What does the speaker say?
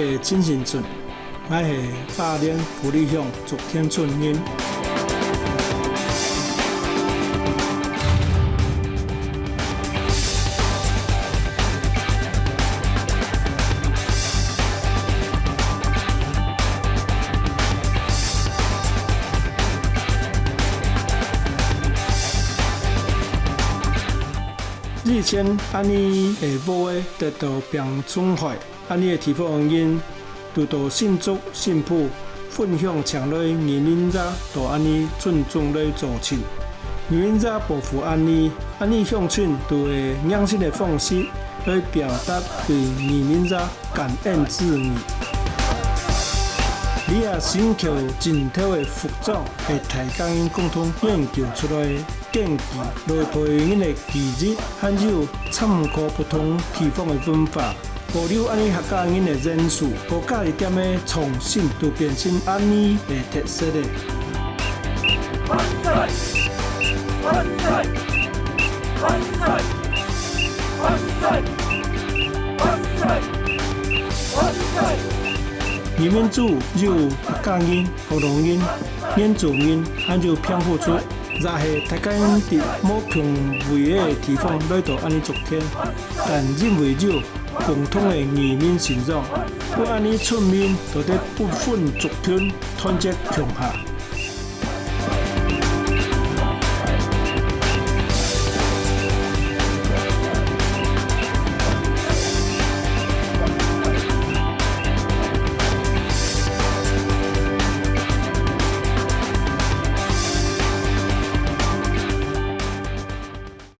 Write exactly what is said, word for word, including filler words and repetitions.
係陳新春，𠊎係花蓮福里鄉竹田村人。 以前恁呢个屋仔得到病蟲害，恁呢个地方个人就到新竹、新埔分享請來移民者到恁呢村中來做陣。移民者保護恁呢，恁呢鄉親就會用新个方式來表達對移民者感恩之意。這身口盡頭个服裝係大家人共同研究出來个。 根據老輩人个記憶，還有參考不同地方个文化，保留恁呢客家人个元素，和家己店个創新都變成恁呢个特色个。移民者有客家人、福佬人、原住民，還有平埔族。 也係大家人在無共位个地方來到恁呢竹田，但因為有共同个移民信仰，故恁呢村民做得不分族群，團結共下。